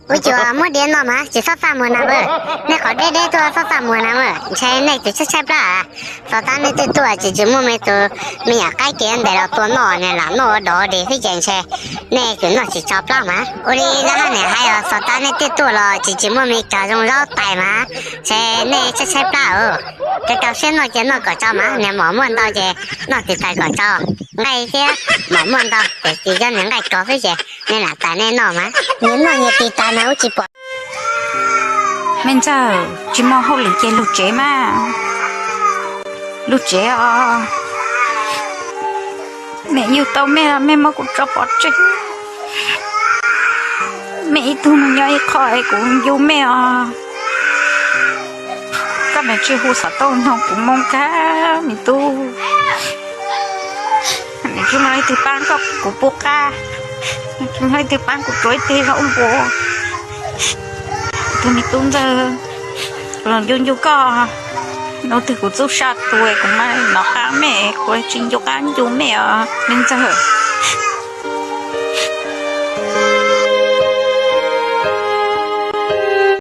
Ua cas muab diav noj mas tsis txhob faj muag na mas, nej qhov deb deb tuaj txhob faj muag na mas, ntshe nej tus tshaib tshaib plab. Xov tab nej tej tuaj tsis tsis muaj me tus me nyuam qaib kev ntes los tua noj, nws lam noj ua dog ua dig xwb ces ntshe nej tus noj tsis tso plab mas. Ua li lawv hab niam hais os, xov tab nej tej tuaj los tsis tsis muaj me cov zoo zaub tais mas, ntshe nej tshaib tshaib plab. Rau rau siab noj ces noj kom tso mas, niag mom muaj ntau ces noj tis tais kom tso. Nqaij thiab mom muaj ntau ces tsis yog niag nqaij kov xwb ces nej lam tais nej noj mas, nyias noj nyias tis tais mas ub tsis pom. Me ntxawg, tsis muaj hauj lwm ces lug tsev mas, lug tsev os. Mej yug tau mej, mej muab kuv tso pov tseg. Mej ib tug mus nyob ib qho es kuv yug mej os. Koj niam tsis hu xov tooj noog kuv moo kag me tub. Niam tsis muaj leej twg paab koj kuv pub qab, tsis muaj leej twg paab kuv tsuav ib teg zaub npua. Tug me tub ntxawg, los ncu ncu koj, nub twg kuv txuj sa tu kuv mam nov qab mej, kuv tsis ncu qab ncu mej os me ntxawg.